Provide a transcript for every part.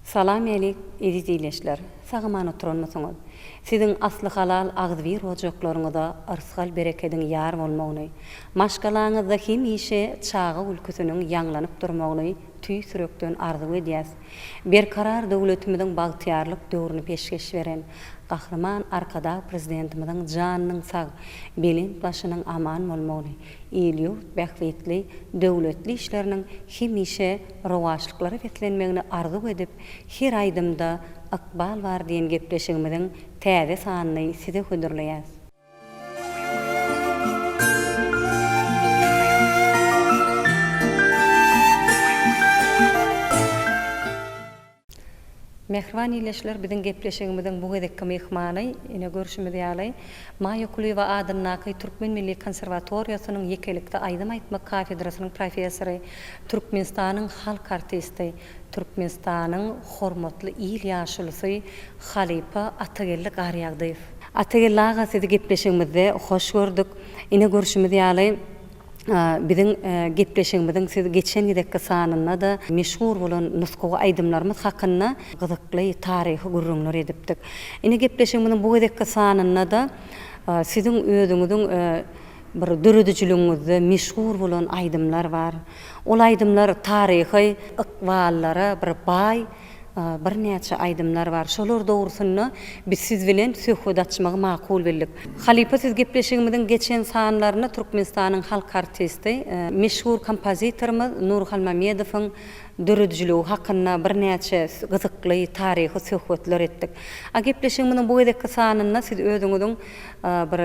Salam Elik, eziz ildeşler! Sag-aman oturanmysyňyz? Siziň asly halal agzybir ojaklaryňyza yrsgal-berekediň ýar bolmagyny, maşgalaňyzda hemişe çaga gülküsiniň ýaňlanyp durmagyny tüýs ýürekden arzuw edýäs. Berkarar döwletimiziň bagtyýarlyk döwrüni peşgeş beren Gahryman Arkadag Prezidentimiziň janynyň sag, belent başynyň aman bolmagyny, il-ýurt bähbitli döwletli işleriniň hemişe rowaçlyklara beslenmegini arzuw edip, Her aýdymda ykbal bar diýen gepleşigimiziň täze sanyny size hödürleýäs. Mähriban ildeşler biziň gepleşigimiziň bu gezekki myhmany, ine görşümiz ýaly, Maýa Kulyýewa adyndaky Türkmen milli konserwatoriýasynyň ýekelikde aýdym aýtmak kafedrasynyň professory, Türkmenistanyň halk artisti, Türkmenistanyň hormatly il ýaşulusy halypa Atageldi Garýagdyýew. Atageldi aga sizi gepleşigimizde hoş gördük. Ine görşümiz ýaly biziň gepleşigimiziň siz geçen gezekki sanynda-da meşhur bolan nusgawy aýdymlarymyz hakynda gyzykly taryhy gürrüňler edipdik. Ine gepleşigimiziň bu gezekki sanynda-da siziň özüňiziň bir döredijiligiňizde meşhur bolan aýdymlar bar. Ol aýdymlar taryhy ykballara bir baý birnäçe aýdymlar bar. Şolar dogrusynda biz siz bilen söhbet açmagy makul bildik. Halypa siz gepleşigimiziň geçen sanlarynda Türkmenistanyň halk artisti, meşhur kompozitorymyz Nury Halmamedowyň döredijiligi hakynda birnäçe gyzykly taryhy söhbetler etdik. A gepleşigimiziň bu gezekki sanynda siz özüňiziň bir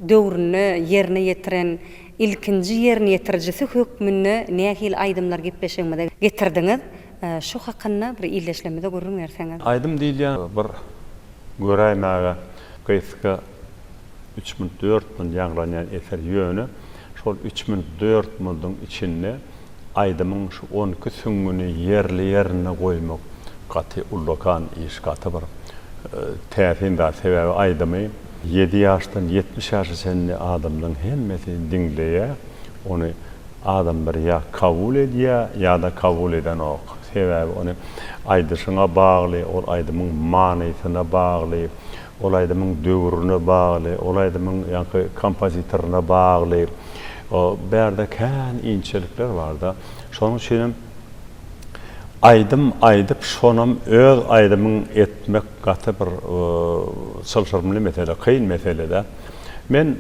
döwründe ýerine ýetiren ilkinji ýerine ýetirijisi hökmünde nähili aýdymlar gepleşigimize getirdiňiz? Şu hakynda bir ildeşlerimize gürrüň berseňiz. Aýdym diýilýän bir göräýmäge gysga üç minut dört minut ýaňlanýan eser ýöne şol üç minut dört minudyň içinde aýdymyň şu onki süňňüni ýerli-ýerinde goýmak gaty ullakan iş gaty bir täsin zat sebäbi aýdymy ýedi ýaşdan 70 ýaşa çenli adamlaryň hemmesi diňleýär ony Adamlar ýa kabul edýär, ýa-da kabul edenok. Sebäbi ony aýdyşyňa bagly, ol aýdymyň manysyna bagly, ol aýdymyň döwrüne bagly, ol aýdymyň ýaňky kompozitoryna bagly. Bärde kän inçelikler bar-da. Şonuň üçinem aýdym aýdyp, şonam öz aýdymyň etmek gaty bir çylşyrymly mesele, kyn mesele-de. Men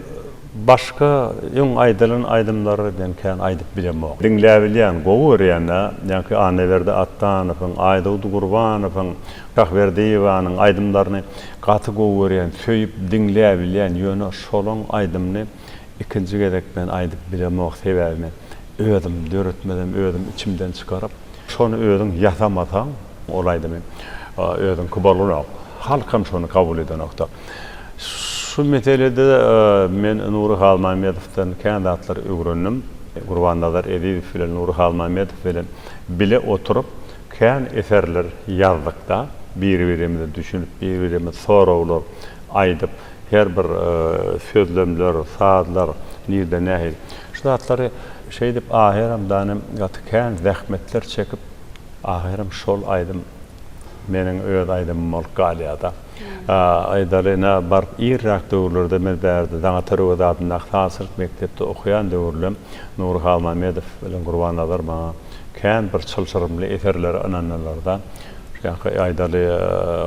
başga öň aýdylan aýdymlary men kän aýdyp bilemok. Diňläbilýän, gowy görýän-dä, ýaňky Annaberdi Atdanowyň, Aýdogdy Gurbanowyň, Şahberdiýewanyň aýdymlaryny gaty gowy görýän, söýüp diňläbilýän, ýöne şolaň aýdymyny ikinji gezek men aýdyp bilemok, sebäbi men özüm döretmesem, özüm içimden çykaryp, şony özüň ýasamasaň, ol aýdymy özüňki bolanok. Halkam şony kabul edenok-da. Şu meselede men Nury Halmämmedowdan kän zatlar öwrendim. Gurbannazar Ezizow bilen Nury Halmämmedow bilen bile oturyp kän eserler ýazdyk-da. Biri-birimize düşünip, biri-birimize soraglar aýdyp, her bir sözlemler, sazlar nirde nähili. Şu zatlary şeýdip ahyram danym gaty kän zähmetler çekip, ahyram şol aýdym Meniň öz aýdymym bolup galýada. Aýdaly ine baryp irräk döwürlerde men bärde Daňatar Öwez adyndaky sazçylyk mekdepde okaýan döwürlem Nury Halmämmedow bilen Gurbannazar maňa kän bir çylşyrymly eserleri ynandylarda. Şu ýaňky aýdaly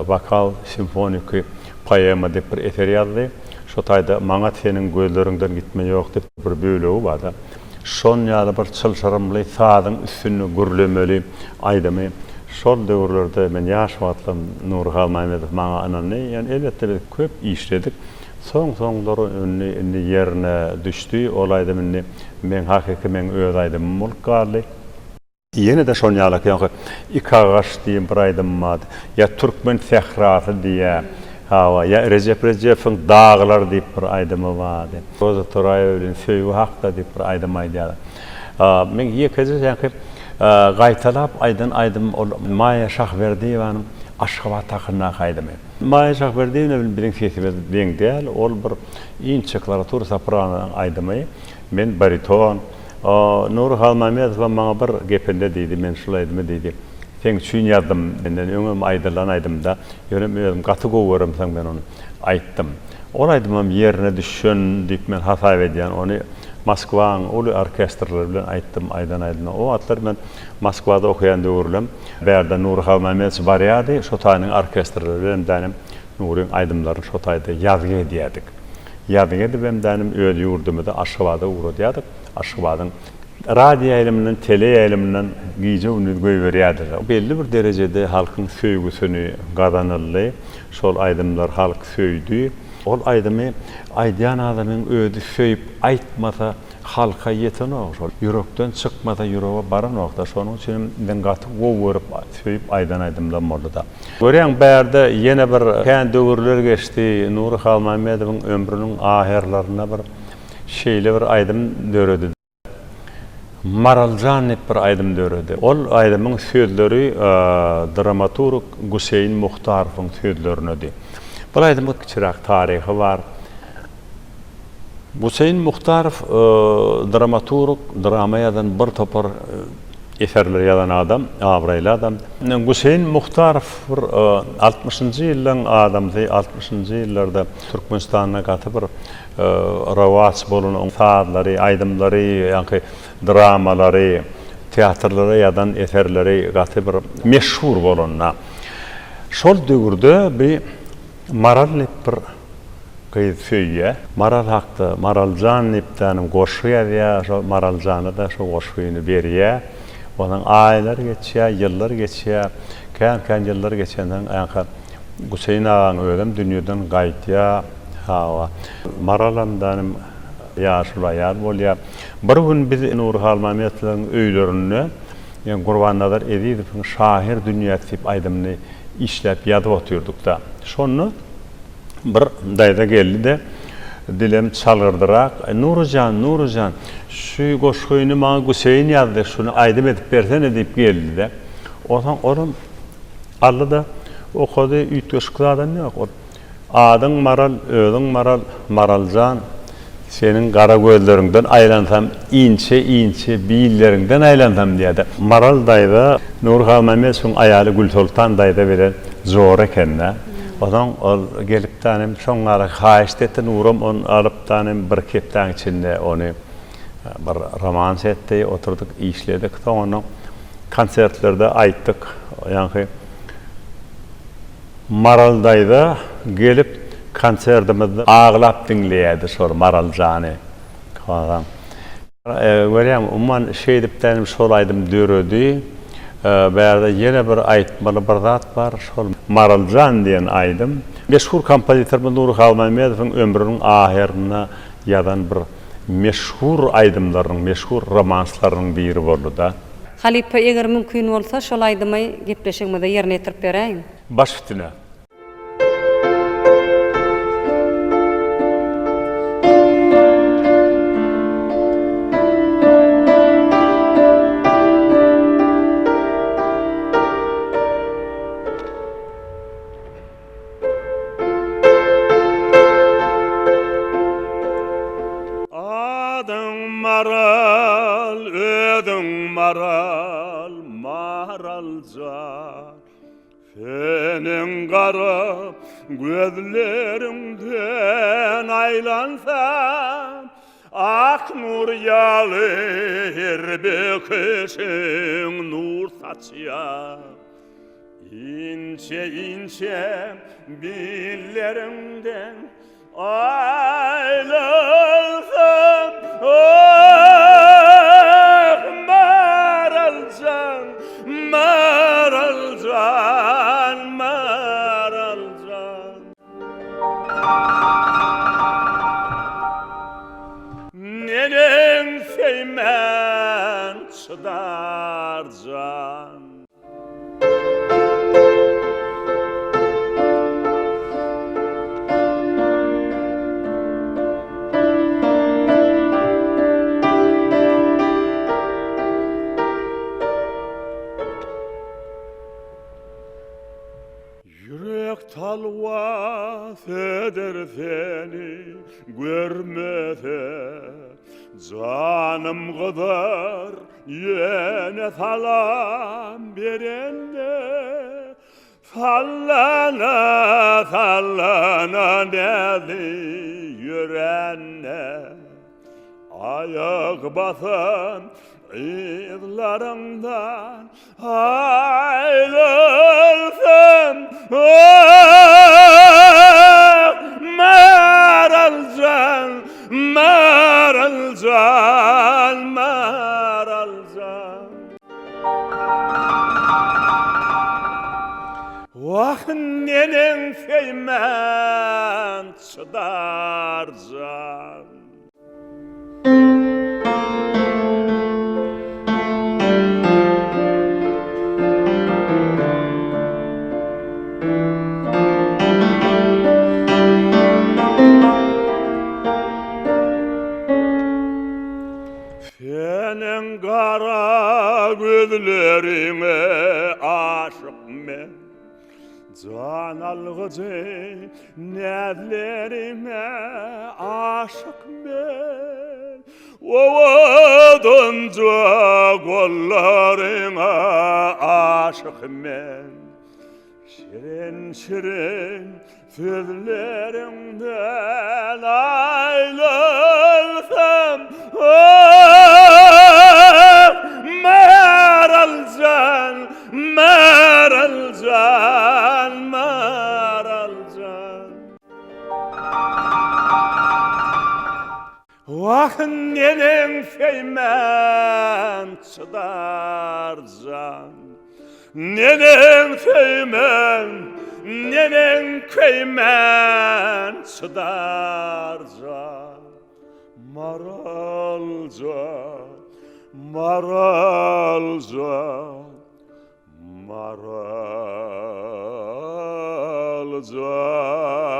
wokal simfoniki poema diýip bir eser ýazdy. Şo taýda Maňa seniň gözleriňden gitme ýok diýip bir bölegi barda. Şon ýaly bir çylşyrymly sazyň üstünde gürlemeli aýdymy şol döwürlerde men ýaş wagtlam Nury Halmämmedow maňa ynandy. Ýöne elbetde biz köp işledik. Soň-soňlar indi indi ýerine düşdi. Ol aýdym indi meň hakyky meň öz aýdymym bolup galdy. Ýene-de şon ýaly ýaňky Iki agaç diýen bir aýdym bardy. Ýa Türkmen sährasy diýýär. Hawa, ýa Rejep Rejepowyň Daglar diýip bir aýdymy bardy. Roza Turaýewa bilen Söýgi hakda diýip bir aýdym aýdýarlar. Meň ýekeje ýaňky gaýtalap aýdan aýdymym ol Maýa Şahberdiýewanyň Aşgabat hakyndaky aýdymy. Maýa Şahberdiýewna bilen biziň sesimiz deň däl, ol bir inçe klawiatura sopranonyň aýdymy, men bariton. Nury Halmämmedowam maňa bir gepinde diýdi, men şul aýdymy diýdi, seň üçin ýazdym, menden öňem aýdylan aýdym-da, ýöne özüm gaty gowy göremsoň men ony aýtdym. Ol aýdymam ýerine düşen diýip men hasap edýän, ony Moskwaň uly orkestrleri bilen aýtdym, aýdan aýdymlar. O wagtlar men Moskwada okaýan döwürlem bärde Nury Halmämmedow barýardy, şo taýynyň orkestrleri bilen dänem Nuryň aýdymlaryny şo taýda ýazgy edýärdik. Ýazgy edibem dänem öz ýurdumyza Aşgabada ugradýardyk. Aşgabadyň radioýaýlymyndan, teleýaýlymyndan gije-gündiz goýberýärdiler. Belli bir derejede halkyň söýgüsini gazanyldy. Şol aýdymlar halk söýdi. Ol aýdymy aýdýan adamyň özi söýüp aýtmasa halka ýetenok şol. Ýürekden çykmasa ýürege baranokda. Şonuň üçinem men gaty gowy görüp söýüp aýdan aýdymlam boldy-da. Görýäň bärde ýene bir kän döwürler geçdi. Nury Halmämmedowyň ömrüniň ahyrlarynda bir şeýle bir aýdym döredi. Maraljan diýip bir aýdym döredi. Ol aýdymyň sözleri dramaturg Guseýin Muhtarowyň sözlerinedi. Bu aýdymyň kiçiräk taryhy bar. Guseýin Muhtarow dramaturg, drama ýazan bir topar eserler ýazan adam, abraýly adam. Guseýin Muhtarow bir altmyşynjy ýyllaryň adamsy, altmyşynjy ýyllarda Türkmenistanda gaty bir rowaç bolan oň sazlary, aýdymlary, ýaňky dramalary, teatrlara ýazan eserleri gaty bir meşhur bolanda. Şol döwürde bi Maral diýip bir gyz söýýä. Maral hakda Maraljan diýip tänim goşgy ýazýa, şo Maraljana-da şo goşgyny berýä. Onsoň aýlar geçýä, ýyllar geçýä. Kän-kän ýyllar geçensoň ýaňky Guseýin agaň özem dünýeden gaýdýa. Hawa. Maralam danym ýaşuly aýal bolýar. Bir gün biz Nury Halmämmetowlaryň öýlerinde Gurbannazar Ezizowyň Şahyr dünýäsi diýip aýdymyny işläp ýazyp otyrdyk-da. Şonda bir daýza geldi-de, dilem çalgyrdyrak, Nury jan, Nury jan, şu goşgyny maňa Güseýin ýazdy, şuny aýdym edip bersene diýip geldi-de. Onsoň olam aldy-da, okady, üýtgeşik zadam ýok. Ol Adyň Maral, özüň Maral, Maraljan, seniň gara gözleriňden aýlansam, inçe-inçe billeriňden aýlansam diýýär-de. Maral daýza Nury Halmämmedowyň aýaly Gülsoltan daýza bilen jora eken-dä. Onsoň ol gelip danym şoň ýaly haýyşt etdi, Nuram ony alyp danym birki hepdäň içinde ony bir romans etdi, oturdyk işledik. Soňundan konsertlerde aýtdyk, ýaňky Maral daýza gelip konserdimizde aglap diňleýärdi şol Maraljany. Kazan. Görýäňmi umuman şeýdipdenim şol aýdym döredi. Bärde ýene bir aýtmaly bir zat bar şol Maraljan diýen aýdym meşhur kompozitorymyz Nury Halmämmedowyň ömrüniň ahyrynda ýazan bir meşhur aýdymlarynyň meşhur romanslarynyň biri boldy-da. Halypa eger mümkin bolsa şol aýdymy gepleşigimizde ýerine ýetirip beräýiň. Baş üstüne. Adyň Maral, özüň Maral, Maraljan. Seniň gara gözleriňden aýlansam, Ak nur ýaly her böküşiň nur saçýar. Inçe-inçe billeriňden aýlansam, ah, Maraljan, Maraljan, Maraljan. Neneň söýmän çydar jan. Ýürek talwas eder seni görmese. Janym gyzar ýene salam berende, Sallana, sallana näzli ýörände. Aýak basan yzlaryňdan aýrylsam, ah, Maral jan, Maral jan, Maral jan. Wah, neneň söýmän çydar jan. Seniň gara gözleriňe aşyk men. Jan algyjy näzleriňe aşyk men. Owadanja gollaryňa aşyk men. Şirin-şirin Sözleriňden aýrylsam, ah, Maral jan, Maral jan, Maral jan. Wah, neneň söýmän çydar jan. Neneň söýmän, neneň köýmän çydar jan. Maral jan, Maral jan, Maral jan.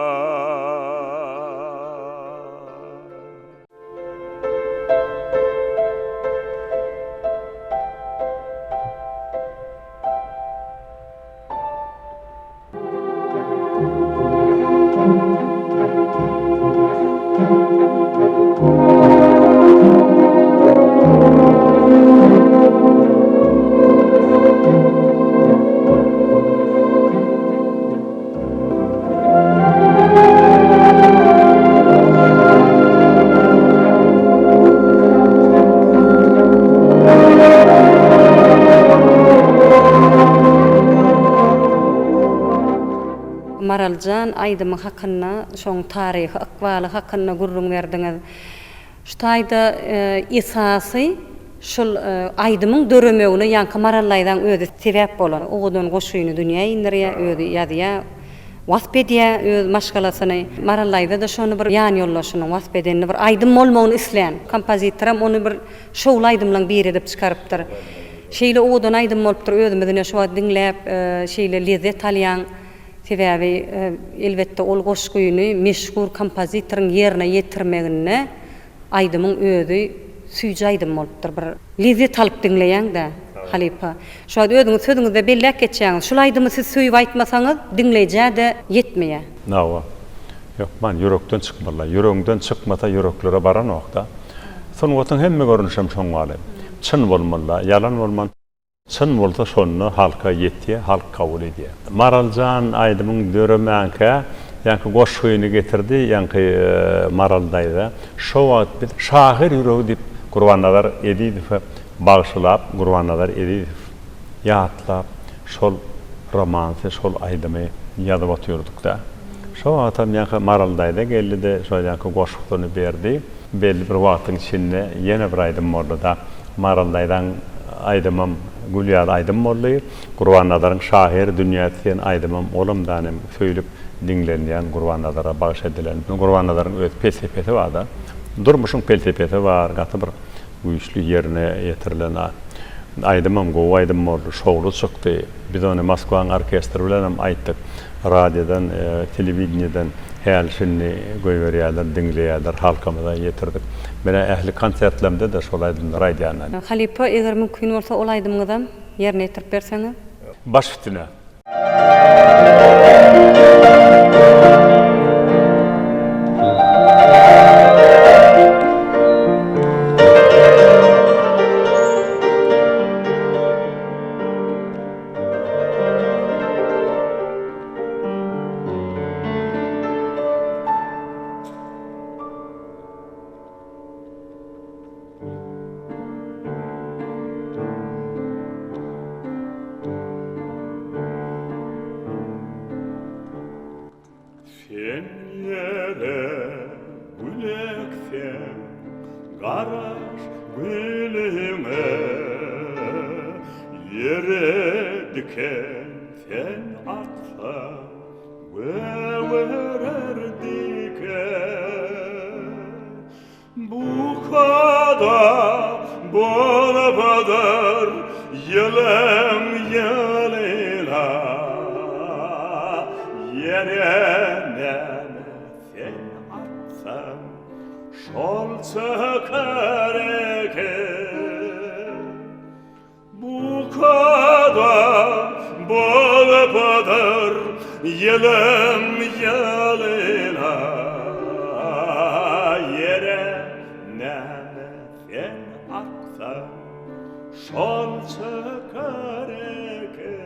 Maraljan aýdymy hakynda, şoň taryhy ykbaly hakynda gürrüň berdiňiz. Şu taýda esasy şul aýdymyň döremegine ýaňky Maral daýzaň özi sebäp bolan. Owadan goşgyny dünýä indirýär, özi ýazýar, wasp edýär öz maşgalasyny. Maral daýza-da şony bir ýanýoldaşynyň wasp edenini bir aýdym bolmagyny islän. Kompozitoram ony bir şowly aýdymlaň biri edip çykarypdyr. Şeýle owadan aýdym bolupdyr, özümiz ine şu wagt diňläp şeýle lezzet alýaň. Sebäbi, elbetde, ol goşgyny meşhur kompozitoryň ýerine ýetirmeginde aýdymyň özi süýji aýdym bolupdyr. Bir lezzet alyp diňleýäň-dä, halypa. Şu wagt özüňiz sözüňizde belläp geçýäňiz, şul aýdymy siz söýüp aýtmasaňyz, diňleýjä-de ýetmeýär. Hawa. Hökman ýürekden çykmaly. Ýüregiňden çykmasa ýüreklere baranok-da. Sungatyň hemme görnüşem şoň ýaly. Çyn bolmaly-da, ýalan bolman. Çyn bolsa şonda halka ýetýä halk kabul edýä. Maraljan aýdymyň döremänkä ýaňky goşgyny getirdi ýaňky Maral daýza şo wagt biz şahyr ýüregi diýip Gurbannazar Ezizowa bagşylap Gurbannazar Ezizow ýatlap şol romansy şol aýdymy ýazyp oturdykda şo wagtam ýaňky Maral daýza geldide şo ýaňky goşgusyny berdi. Belli bir wagtyň içinde ýene bir aýdym boldy-da. Maral daýzaň aýdymam gül ýaly aýdym boldy. Gurbannazaryň Şahyr dünýäsi diýen aýdymam olam danem söýlüp diňlenýän Gurbannazara bagyş edilen. Gurbannazaryň öz pelsepesi bar-da. Durmuşyň pelsepesi bar, gaty bir güýçli ýerine ýetirilen aýdymam gowy aýdym boldy, şowly çykdy. Biz ony Moskwaň orkestri bilenem aýtdyk. Radiodan, telewideniýeden häli-şindi goýberýärler, diňleýärler, halkymyza ýetirdik. Men-ä ähli konsertlerimde-de şol aýdymlary aýdýan. Halypa, eger mümkin bolsa ol aýdymyňyzam ýerine ýetirip berseňiz. Baş üstüne. Garaş gülüňe Ýere diken sen atsaň Gögerer diken Bukada bolupdyr ýylyň ýylyna Ýere näme sen atsaň şol çykar eken. Bukada bolupdyr ýylyň ýylyna Ýere näme sen atsaň şol çykar eken.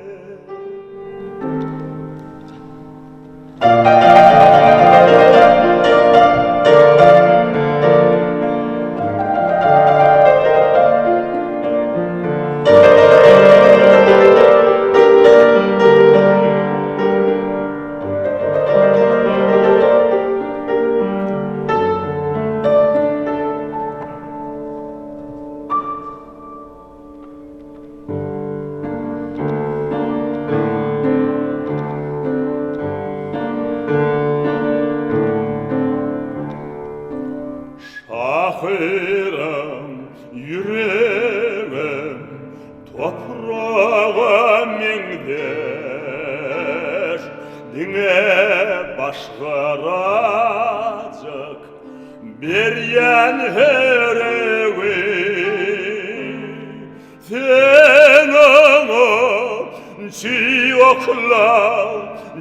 Şahyryň ýüregem topraga meňzeş, Diňe başgarajyk berýän heregi. Sen oňa çig okla,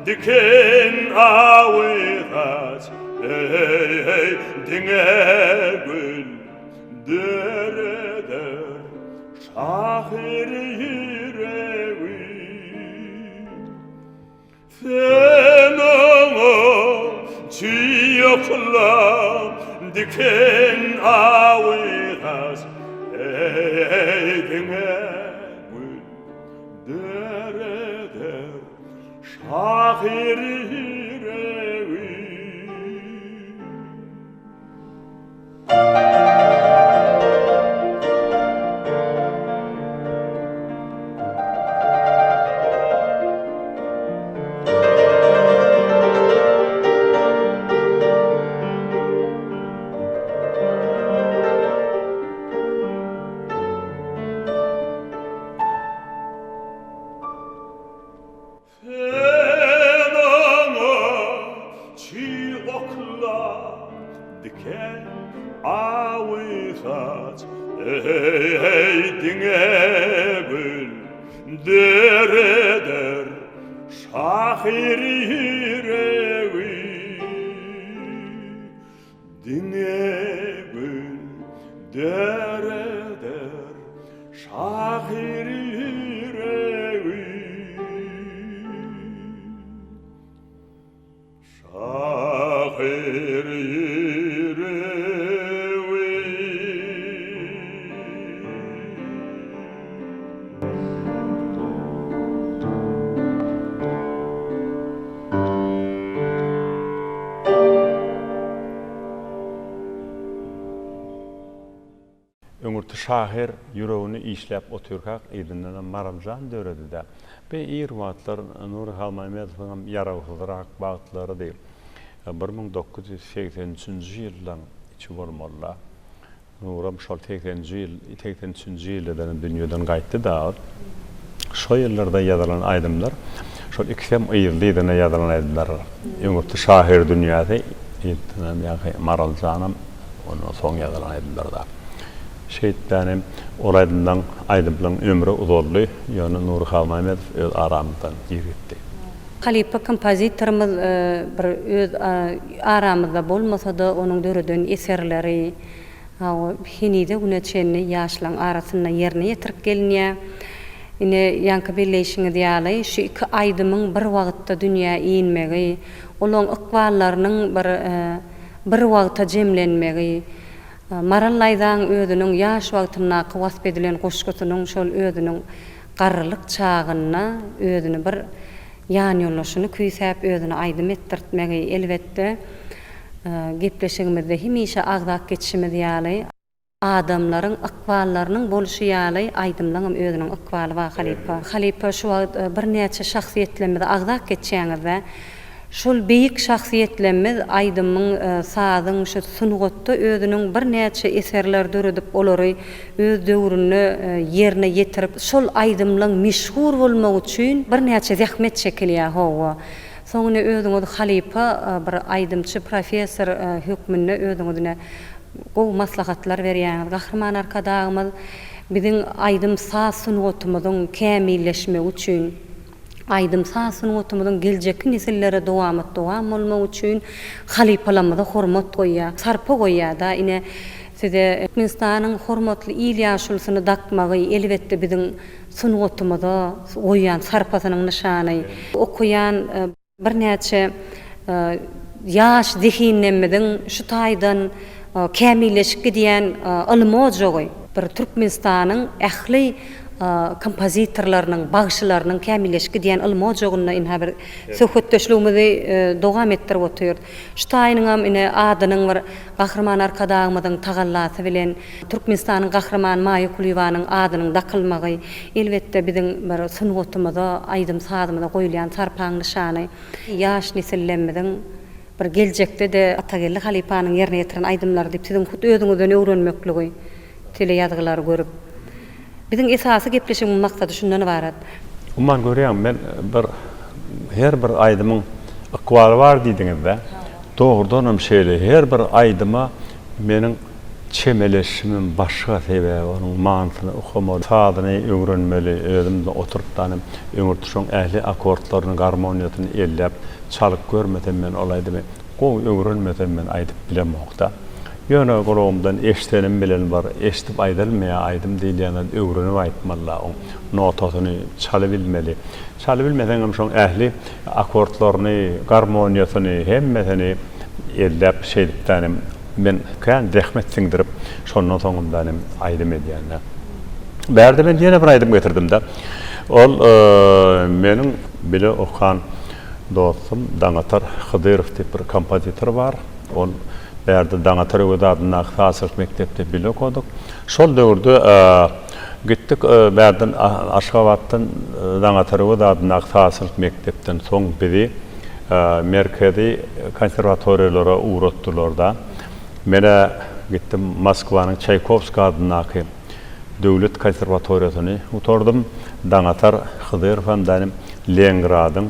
diken awy saç, Eý, diňe gül döreder şahyr ýüregi. Sen oňa çig okla, diken awy saç, Eý, diňe gül döreder şahyr ýüregi. Sen oňa çig okla, diken awy saç, Eý, diňe gül döreder şahyr ýüregi. Diňe gül döreder şahyr ýüregi. Şahyr ýüregi. Öňürti şahyr ýüregini işläp otyrkak yzyndanam Maraljan döredi-dä. Bi ir wagtlar Nury Halmämmedowyňam ýarawsyzrak wagtlarydy. 1983-nji ýyllaň içi bolmaly-la. Nuram şol segseninji ýyl, 83-nji ýylda dünýeden gaýtdy dagy. Şo ýyllarda ýazylan aýdymlar, şol ikisem yzly-yzyna ýazylan aýdymlar. Öňürti Şahyr dünýäsi, yzyndan ýaňky Maral janam, ondan soň ýazylan aýdymlar da. Şeýtmänem ol aýdymlaň, aýdymlaň ömri uzaldy, ýöne Nury Halmämmedow öz aramyzdan ir gitdi. Halypa kompozitorymyz bir öz aramyzda bolmasa-da, onuň döreden eserleri henize güne çenli ýaşlaryň arasynda ýerine ýetirip gelinýär. Ine, ýaňky belleýşiňiz ýaly, şu iki aýdymyň bir wagtda dünýä inmegi, olaryň ykballarynyň bir bir wagta jemlenmegi, Maral daýzaň özüniň ýaş wagtyndaky wasp edilen goşgusynyň şol özüniň garrylyk çagynda özüni bir ýanýoldaşyny küýsäp özüne aýdym etdirtmegi, elbetde, gepleşigimizde hemişe agzap geçişimiz ýaly. Adamlaryň ykballarynyň bolşy ýaly aýdymlaňam özüniň ykbaly bar halypa. Halypa şu wagt birnäçe şahsyýetlerimizi agzap geçýäňizdä. Şol beýik şahsyýetlerimiz aýdymyň, sazyň şu sungatda özüniň birnäçe eserler döredip olary öz döwründe ýerine ýetirip şol aýdymlaň meşhur bolmagy üçin birnäçe zähmet çekilýär hawa. Soň ine özüňiz halypa bir aýdymçy professor hökmünde özüňiz ine Gowy maslahatlar berýäňiz Gahryman Arkadagymyz biziň aýdym-saz sungatymyzyň kämilleşmegi üçin, aýdym-saz sungatymyzyň geljekki nesillere dowamat-dowam bolmagy üçin halypalarymyza hormat goýýar, sarpa goýýar-da. Ine, size Türkmenistanyň hormatly il ýaşulusyny dakmagy, elbetde, biziň sungatymyza goýýan sarpasynyň nyşany. Okaýan. Birnäçe ýaş zehinlerimiziň şu taýdan kämilleşip gidýän ylym ojagy, bir Türkmenistanyň ähli kompozitorlarynyň, bagşylarynyň kämilleşip gidýän ylym ojagynda ynha bir söhbetdeşligimizi dowam etdirip otyrys. Şu taýynyňam ine adynyň bir Gahryman Arkadagymyzyň tagallasy bilen Türkmenistanyň Gahrymany Maýa Kulyýewanyň adynyň dakylmagy, elbetde, biziň bir sungatymyza, aýdym-sazymyza goýulýan sarpaň nyşany. Ýaş nesillerimiziň bir geljekde-de Atageldi halypanyň ýerine ýetiren aýdymlary diýip siziň hut özüňizden öwrenmekligi, teleýazgylary görüp. Biziň esasy gepleşigimiň maksady şundan ybarat. Umuman görýäňmi men bir her bir aýdymyň ykbaly bar diýdiňiz-dä. Dogrudanam şeýle her bir aýdyma meniň çemeleşişimem başga sebäbi onuň manysyny okamaly, sazyny öwrenmeli, özüm oturyp-da öňürti şoň ähli akkordlaryny, garmoniýasyny elläp çalyp görmesem men ol aýdymy gowy öwrenmesem men aýdyp bilemok-da. Ýöne gulagymdan eşdenim bilen bir eşdip aýdylmaýar aýdym diýilýän zat öwrenip aýtmaly-da oň notasyny çalybilmeli. Çalybilmeseňem şoň ähli akkordlaryny, garmoniýasyny hemmesini elläp şeýdipdänem Men kän zähmet siňdirip, şondan soňundan hem aýdym edýän-dä. Bärde men ýene bir aýdym getirdim-de. Ol meniň bile okan dostum Daňatar Hydyrow diýip bir kompozitor bar. Ol bärde Daňatar Öwez adyndaky sazçylyk mekdepde bile okadyk. Şol döwürde gitdik bärden Aşgabatdan Daňatar Öwez adyndaky sazçylyk mekdepden soň bizi Merkezi konserwatoriýalara ugratdylar-da. Men-ä gitdim Moskwanyň Çaýkowskiý adyndaky döwlet konserwatoriýasyny gutardym. Daňatar Hydyrowam dänim Leningradyň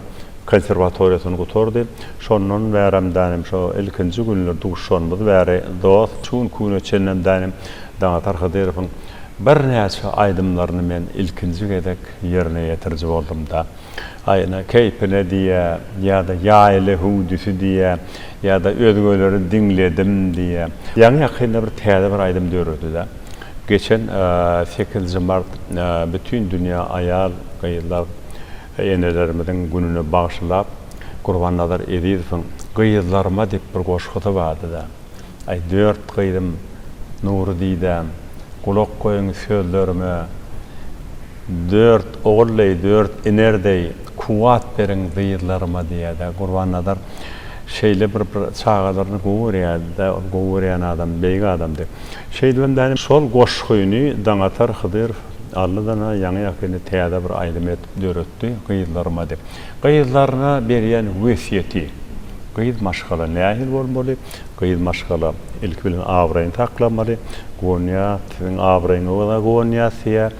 konserwatoriýasyny gutardy. Şondan bärem dänim şo ilkinji günler duşanymyz bäri dost. Şu günki güne çenlem dänim Daňatar Hydyrowyň birnäçe aýdymlaryny men ilkinji gezek ýerine ýetiriji boldum-da. Aýna keýpine diýýä, ýa-da ýaýla hüwdüsi diýýä, ýa-da özgeleri diňledim diýýä. Ýaňy-ýakynda bir täze bir aýdym döredi-de. Geçen sekizinji mart bütin dünýä aýal, gyzlar, enelerimiziň gününe bagyşlap Gurbannazar Ezizowyň Gyzlaryma diýip bir goşgusy bardy-da. Aý dört gyzym, nury didäm, Gulak goýuň sözlerime. Dört ogul deý, dört iner deý, Kuwwat beriň gyzlaryma diýýär-dä. Gurbannazar şeýle bir bir çagalaryny gowy görýärdi-dä, ol gowy görýän adam, beýik adamdy. Şeýdibem dänim şol goşgyny Daňatar Hydyrow aldy-da ýaňy-ýakynda täze bir aýdym edip döretdi, Gyzlaryma diýip. Gyzlaryna berýän wesýeti, Gyz maşgala nähili bolmaly? Gyz maşgala ilki bilen abraýyny saklamaly. Guwanýas, siziň abraýyňyza guwanýas diýýär.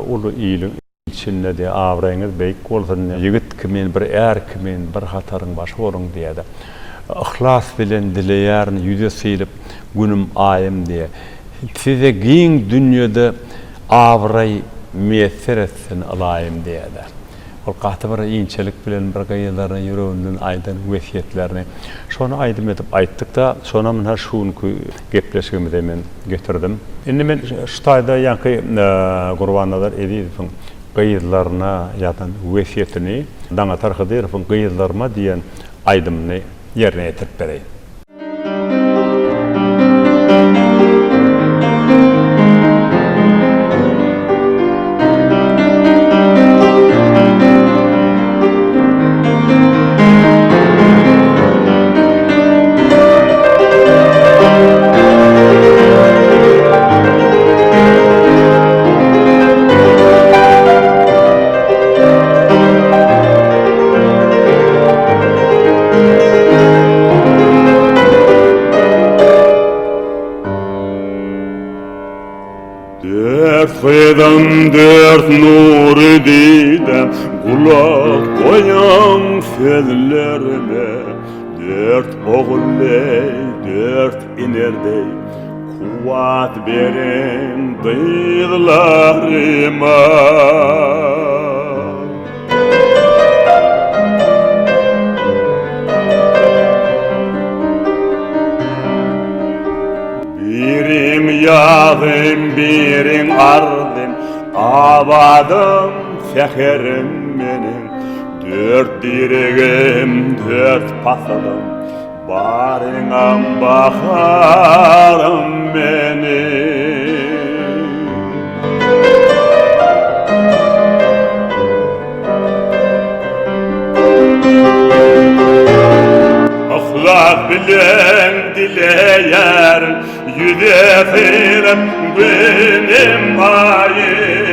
Uly iliň içinde diýýär, abraýyňyz beýik bolsun. Ýigit kimin, bir är kimin bir hataryň başy boluň diýýär-de. Yhlas bilen dileýärin ýüze sylyp günüm, aýym diýýär. Size giň dünýede abraý miýesser etsin ylaýym diýýär-de. Ol gaty bir inçelik bilen bir gyzlaryna ýüreginden aýdan wesýetlerini şony aýdym edip aýtdyk-da, şonam ynha şu günki gepleşigimize men getirdim. Indi men şu taýda ýaňky Gurbannazar Ezizowyň gyzlaryna ýazan wesýetini Daňatar Hydyrowyň Gyzlaryma diýen aýdymyny ýerine ýetirip bereýin. Dört nury didem, gulak goýuň sözlerime, Dört ogul deý, dört iner deý, kuwwat beriň gyzlaryma. Birin ýazym, birin arzym, Abadym, säherim meniň. Dört diregim, dört pasylym, Baryňam baharym meniň. Yhlas bilen dileýärin, Ýüze sylyp günüm aýym.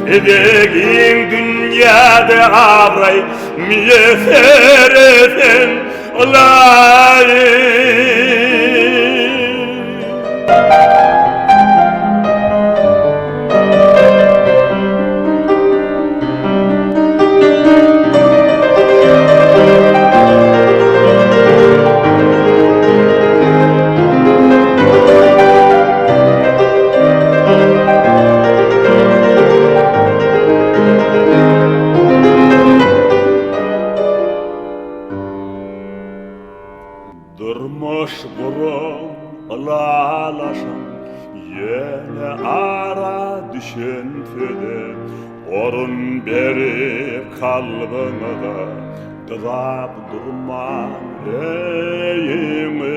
Size giň dünýäde abraý Miýesser etsin ylaýym. Durmuş guruň, ylalaşyň, ýöne ara düşen söze orun berip kalbyňyza gyzap durmaň öýüňize.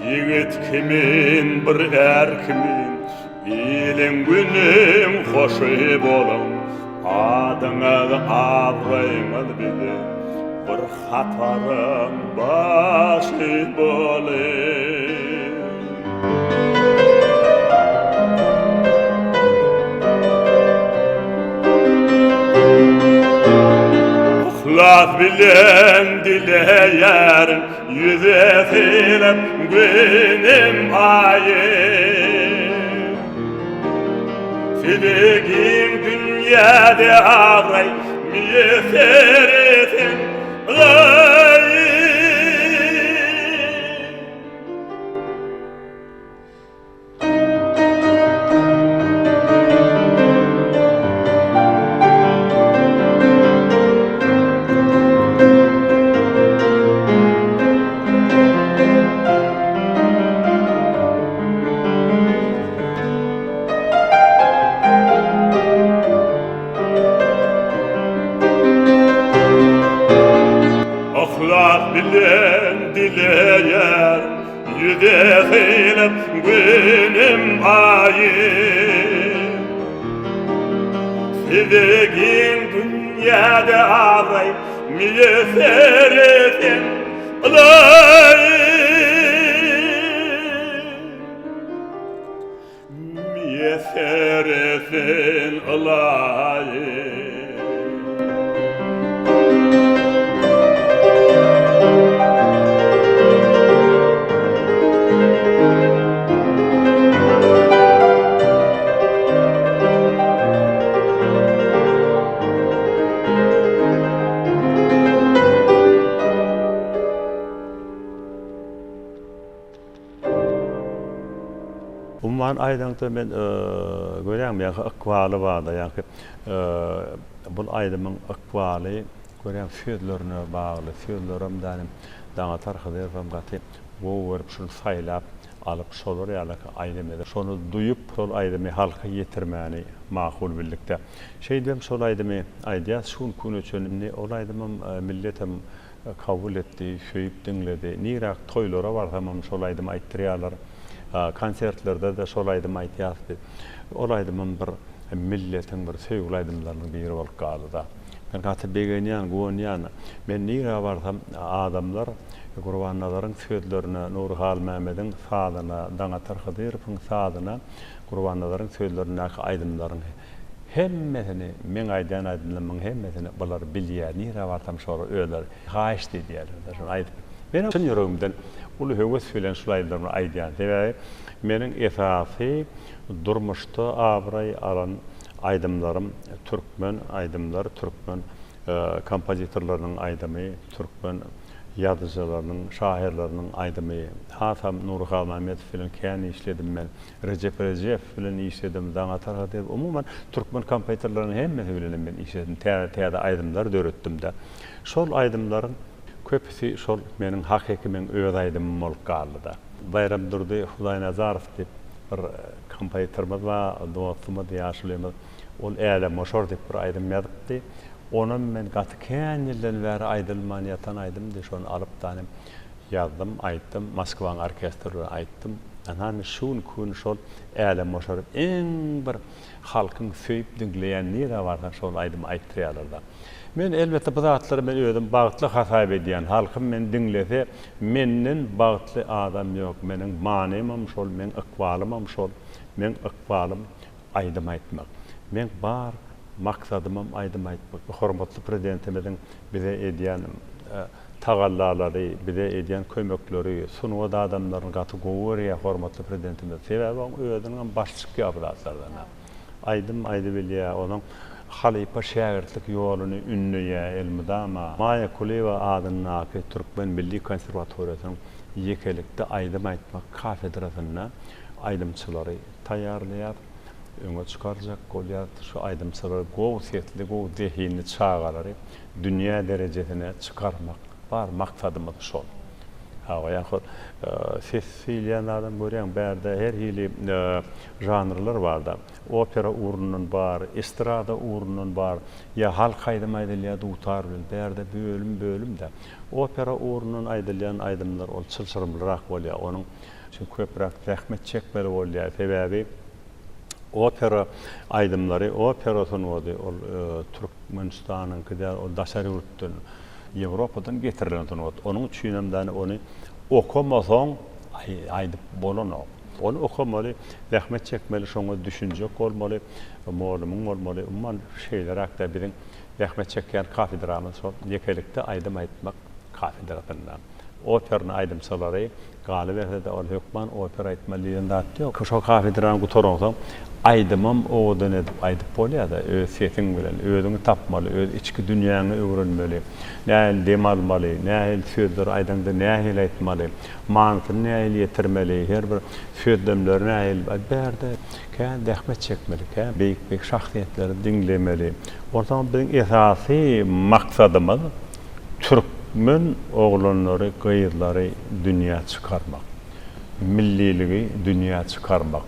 Ýigit kimin bir är kimin iliň günüň hoşy boluň adyňyz abraýyňyz bize bir hataryň başy boluň. Yhlas bilen dileýärin Ýüze sylyp günüm aýym. Size giň dünýäde abraý miýesser etsin Ylaýym. Yhlas bilen dileýär Ýüze sylyp günüm aýym. Size giň dünýäde abraý miýesser etsin Ylaýym. Miýesser etsin Ylaýym. Umuman aýdaňda men görýäňmi ýaňky ykbaly barda ýaňky bul aýdymyň ykbaly görýäň sözlerine bagly sözlerem dänim Daňatar Hydyrowam gaty gowy görüp şuny saýlap alyp şolar ýalyky aýdym edip şony duýup şol aýdymy halka ýetirmäni makul bildikdä şeýdibem şol aýdymy aýdýas şu günki güne çenli indi ol aýdymam milletem Kabul etdi, söýüp diňledi. Niräk toýlara barsamam şol aýdymy aýtdyrýarlar. Konsertlerde-de şol aýdymy aýtýas biz. Ol aýdymam bir milletiň bir söýgüli aýdymlarynyň biri bolup galdy-da. Men gaty begenýän, guwanýan. Men nirä barsam adamlar Gurbannazaryň sözlerine, Nury Halmämediň sazyna, Daňatar Hydyrowyň sazyna Gurbannazaryň sözlerindäki aýdymlaryň. Hemmesini, meň aýdýan aýdymlarymyň hemmesini bular bilýär. Nirä barsam şolar özleri haýyşt edýärler-de şony aýdyp. Menem çyn ýüregimden uly höwes bilen şul aýdymlarymy aýdýan. Sebäbi meniň esasy durmuşda abraý alan aýdymlarym türkmen aýdymlar, türkmen kompozitorlarynyň aýdymy, türkmen ýazyjylarynyň, şahyrlarynyň aýdymy. Hasam Nury Halmämmedow bilen kän işledim men. Rejep Rejepow bilen işledim, Daňatar Hydyrow, umuman, türkmen kompozitorlarynyň hemmesi bilenem men işledim, täze-täze aýdymlar döretdim-de. Şol aýdymlaryň köpüsi şol meniň hakyky meň öz aýdymym bolup galdy-da. Baýramdurdy Hudaýnazarow diýip bir kompozitorymyz bar, dostumyz, ýaşulymyz. Ol Älemgoşar diýip bir aýdym ýazypdy. Onam men gaty kän ýyldan bäri aýdylman ýatan aýdymdy, şony alyp-da ýazdym, aýtdym, Moskwaň orkestri bilen aýtdym. Ynha indi şu günki gün şol Älemgoşary iň bir halkyň söýüp diňleýän nirä barsaň şol aýdymy aýtdyrýarlar-da. Men elbetde bu zatlary men özüm bagtly hasap edýän. Halkym meni diňlese menden bagtly adam ýok. Meniň manymam şol, meň ykbalymam şol. Meň ykbalym aýdym aýtmak. Meň bar maksadymam aýdym aýtmak. Hormatly Prezidentimiziň bize edýän tagallalary, bize edýän kömekleri, sungat adamlaryny gaty gowy görýär hormatly Prezidentimiz. Sebäbi oň özüniňem başy çykýar bu zatlardan. Aýdym aýdybilýär, onuň halypa-şägirtlik ýoluny ündeýär elmydama. Maýa Kulyýewa adyndaky Türkmen milli konserwatoriýasynyň ýekelikde aýdym aýtmak kafedrasynda aýdymçylary taýýarlaýar, öňe çykarjak bolýar. Şu aýdymçylary gowy sesli, gowy zehinli çagalary dünýä derejesine çykarmak bar maksadymyz şol. Hawa ýa ses diýilýän zadam görýäň bärde her hili žanrlar barda. Opera ugrundan bar, estrada ugrundan bar, ýa halk aýdym aýdylýar dutar bilen bärde bölüm bölüm-de. Opera ugrundan aýdylýan aýdymlar ol çylşyrymlyrak bolýar onuň üçin köpräk zähmet çekmeli bolýar sebäbi Opera aýdymlary, opera sungaty ol Türkmenistanyňky däl, ol daşary ýurtdan, Ýewropadan getirilen sungat. Onuň üçinem däne ony okamasaň aýdyp bolanok. Ony okamaly, zähmet çekmeli, şoňa düşünjek bolmaly, mugallymyň bolmaly. Umuman şeýleräk-dä biziň zähmet çekýän kafedramyz şol ýekelikde aýdym aýtmak kafedrasynda. Operny aýdymçylary Galyberse-de, ol hökman opera aýtmaly diýen zat ýok. Şo kafedrany gutaransoň, aýdymam owadan edip aýdyp bolýar-da, öz sesiň bilen. Özüňi tapmaly, öz içki dünýäňi öwrenmeli. Nähili dem almaly, nähili sözleri aýdaňda nähili aýtmaly, manysyny nähili ýetirmeli, her bir sözlemleri nähili, bärde kän zähmet çekmeli, kän beýik-beýik şahsyýetleri diňlemeli. Onsoň biziň esasy maksadymyz Türkmen oglanlary gyzlary dünýä çykarmak. Milliligi dünýä çykarmak.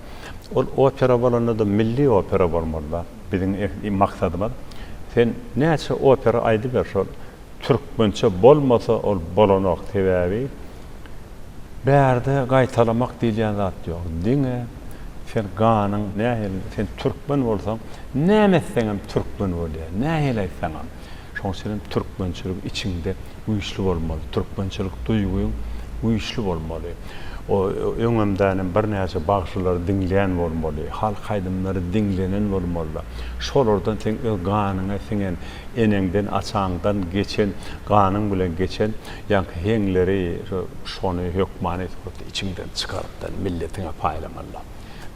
Ol opera bolanda-da milli opera bolmalyda. Biziň maksadymyz. Sen näçe opera aýdyber şol türkmençe bolmasa ol bolanok sebäbi bärde gaýtalamak diýilýän zat ýok. Diňe sen ganyň nähili sen türkmen bolsaň näme etseňem türkmen bolýar. Nähili aýtsaňam. Şonuň üçin hem türkmençilik içiňde güýçli bolmaly, türkmençilik duýgyň güýçli bolmaly. Öňemdänem birnäçe bagşylary diňleýän bolmaly, halk aýdymlary diňlenen bolmaly. Şolardan seň öz ganyňa siňen, eneňden, ataňdan geçen, ganyň bilen geçen ýaňky heňleri, şony hökmany suratda içiňden çykarypdan milletiňe paýlamaly.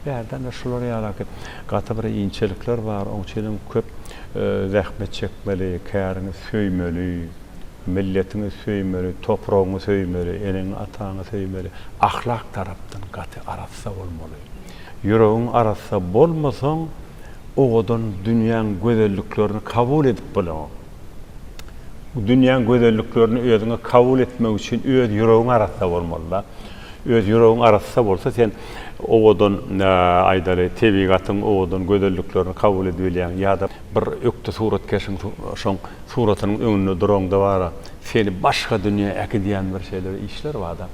Bärden-de şular ýalaky gaty bir inçelikler bar, oň üçin hem köp zähmet çekmeli, käriňi söýmeli, milletiňi söýmeli, topragyňy söýmeli, eneňi-ataňy söýmeli, ahlak tarapdan gaty arassa bolmaly. Ýüregiň arassa bolmasaň, owadan dünýäň gözelliklerini kabul edip bolanok. Dünýäň gözelliklerini özüňe kabul etmek üçin öz ýüregiň arassa bolmaly-da. Öz ýüregiň arassa bolsa sen owadan aýdaly tebigatyň owadan gözelliklerini kabul edibilýäň ýa-da bir ökde suratkeşiň şoň suratynyň öňünde duraňda bara seni başga dünýä äkidýän bir şeýle bir işler barda.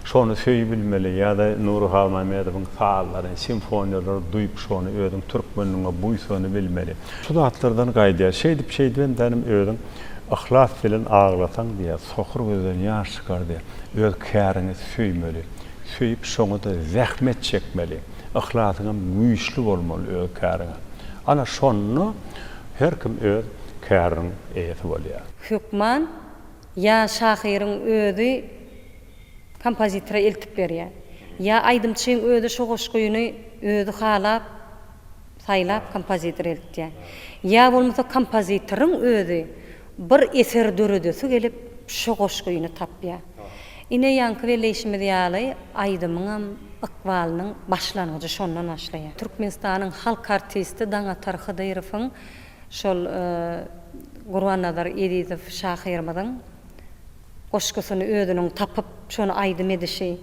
Şony söýübilmeli ýa-da Nury Halmämmedowyň sazlary, simfoniýalary duýup şony özüň türkmenligiňe buýsanybilmeli. Şu zatlardan gaýdýar. Şeýdip şeýdibem dänim özüň yhlas bilen aglasaň diýýär, sokur gözden ýaş çykar diýýär. Öz käriňi söýmeli. Söýüp şoňa-da zähmet çekmeli. Yhlasyňam güýçli bolmaly öz käriňe. Ana şonda her kim öz käriniň eýesi bolýar. Hökman ýa şahyryň özi kompozitora eltip berýär. Ýa aýdymçyň özi şo goşgyny özi halap, saýlap kompozitora eltýär. Ýa bolmasa kompozitoryň özi bir eser döredesi gelip şo goşgyny tapýar. Ine ýaňky belleýşimiz ýaly aýdymyňam ykbalynyň başlangyjy şondan başlaýar. Türkmenistanyň halk artisti Daňatar Hydyrowyň şol Gurbannazar Ezizow şahyrymyzyň goşgusyny özüniň tapyp şony aýdym edişi.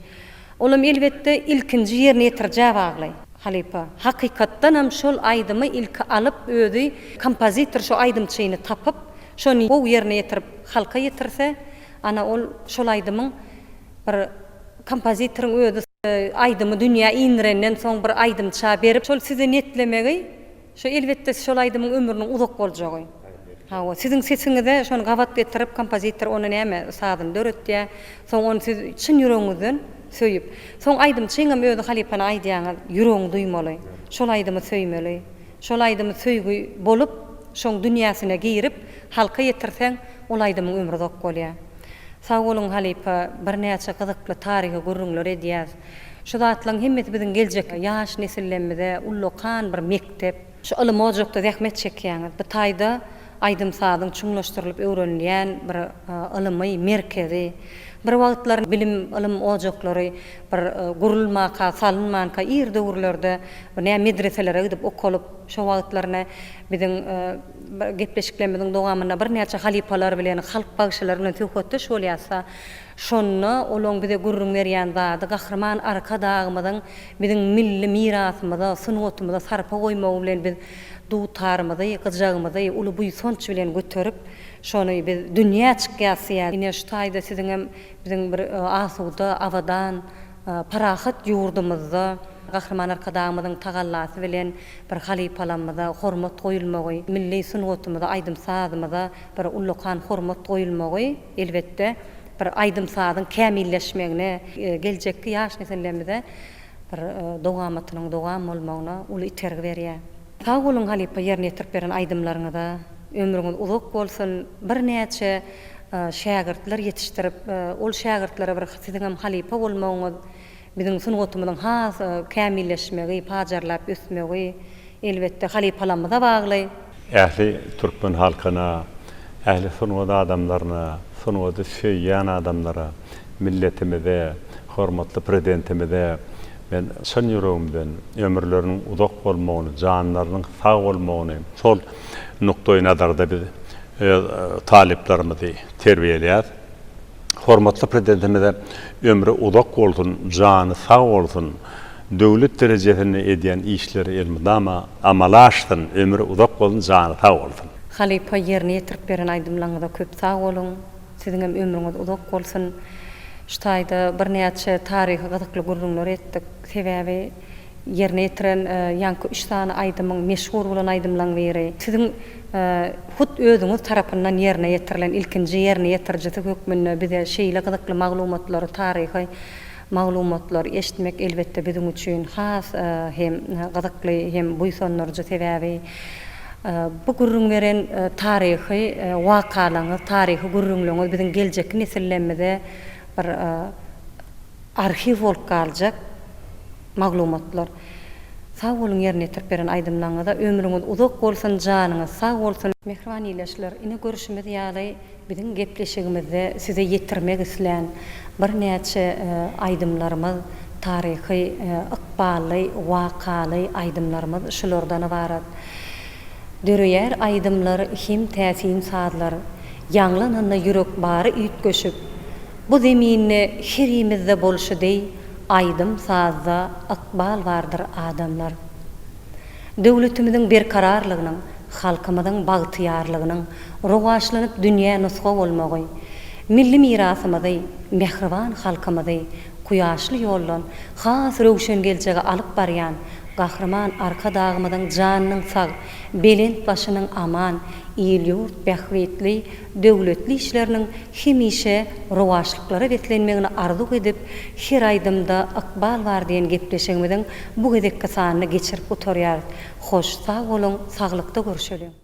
Olam elbetde ilkinji ýerine ýetirijä bagly. Halypa. Hakykatdanam şol aýdymy ilki alyp özi kompozitor şo aýdymçyny tapyp şony gowy ýerine ýetirip halka ýetirse ana ol şol aýdymyň bir kompozitoryň özi aýdymy dünýä indirenden soň bir aýdymça berip şol size netlemegi Şo elbetde şol aýdymyň ömrüniň uzak boljagy. Hawa, siziň sesiňize şony gabat getirip kompozitor ony näme sazyny döretýä. Soň ony siz çyn ýüregiňizden söýüp. Soň aýdymçyňam özi halypany aýdýaňyz, ýüregiň duýmaly. Şol aýdymy söýmeli. Şol aýdymy söýgi bolup, şoň dünýäsine girip, halka ýetirseň, ol aýdymyň ömri uzak bolýa. Sag boluň halypa, birnäçe gyzykly taryhy gürrüňler edýäs. Şu zatlaryň hemmesi biziň geljekki ýaş nesillemize ullakan bir mekdep. Şu ylym ojakda zähmet çekýäňiz. Bu taýda aýdym-sazyň çuňlaşdyrylyp öwrenilýän bir ylymy merkezi. Bir wagtlar bilim, ylym ojaklary bir gurulmaka, salynmanka ir döwürlerde bir nä medreselere gidip okalyp, şo wagtlar nä biziň gepleşiklerimiziň dowamynda birnäçe halypalar bilen, halk bagşylary bilen söhbetdeş bolýas-da. Şonda olaň bize gürrüň berýän zady Gahryman Arkadagymyzyň biziň milli mirasymyza, sungatymyza sarpa goýmagy bilen biz dutarymyzy, gyjagymyzy uly buýsanç bilen göterip, şony biz dünýä çykýas diýýär. Ine, şu taýda siziňem biziň bir asuda, abadan, parahat ýurdumyzda Gahryman Arkadagymyzyň tagallasy bilen bir halypalarymyza hormat goýulmagy, milli sungatymyza, aýdym-sazymyza bir ullakan hormat goýulmagy, Elbetde, bir aýdym-sazyň kämilleşmegine, geljekki ýaş nesillerimize bir dowamatynyň dowam bolmagyna uly itergi berýär. Sag boluň halypa ýerine ýetirip beren aýdymlaryňyza, ömrüňiz uzak bolsun, birnäçe şägirtler ýetişdirip, ol şägirtlere bir siziňem halypa bolmagyňyz biziň sungatymyzyň has kämilleşmegi, pajarlap ösmegi, Elbetde halypalarymyza bagly. Ähli türkmen halkyna, ähli sungat adamlaryna, sungaty söýýän adamlara, milletimize, hormatly Prezidentimize men çyn ýüregimden ömürleriniň uzak bolmagyny, janlarynyň sag bolmagyny, Şol nukdaýnazarda biz öz talyplarymyzy terbiýeleýäris. Hormatly Prezidentimize ömri uzak bolsun, jany sag bolsun, döwlet derejesinde edýän işleri elmydama amala aşsyn, ömri uzak bolsun, jany sag bolsun. Halypa ýerine ýetirip beren aýdymlaňyza köp sag boluň. Siziňem ömrüňiz uzak bolsun. Şu taýda birnäçe taryhy gyzykly gürrüňler etdik. Sebäbi Ýerine ýetiren ýaňky üç sany aýdymyň meşhur bolan aýdymlaň biri. Siziň hut özüňiz tarapyndan ýerine ýetirilen ilkinji ýerine ýetirijisi hökmünde bize şeýle gyzykly maglumatlary, taryhy maglumatlary eşitmek elbetde biziň üçin has hem gyzykly hem buýsandyryjy sebäbi bu gürrüň beren taryhy wakalaňyz, taryhy gürrüňleňiz biziň geljekki nesillerimize bir arhiw bolup galjak maglumatlar. Sag boluň ýerine ýetirip beren aýdymlaňyza ömrüňiz uzak bolsun janyňyz sag bolsun. Mähriban ildeşler, ine görşümiz ýaly biziň gepleşigimizde size ýetirmek islän birnäçe aýdymlarymyz taryhy ykbally wakaly aýdymlarymyz şulardan ybarat. Döreýär aýdymlar hem täsin sazlar, ýaňlananda ýürek bary üýtgeşik, Bu zeminde herimizde bolşy deý aýdym-sazda ykbal bardyr adamlar. Döwletimiziň berkararlygynyň, halkymyzyň bagtyýarlygynyň rowaçlanyp dünýä nusga bolmagy, milli mirasymyzy, mähriban halkymyzy kuýaşly ýoldan has röwşen geljege alyp barýan. Gahryman Arkadagymyzyň janynyň sag, belent başynyň aman, il-ýurt bähbitli, döwletli işleriniň hemişe rowaçlyklara beslenmegini arzuw edip, Her aýdymda ykbal bar diýen gepleşigimiziň bu gezekki sanyny geçirip gutarýarys. Hoş, sag boluň, saglykda görşeliň!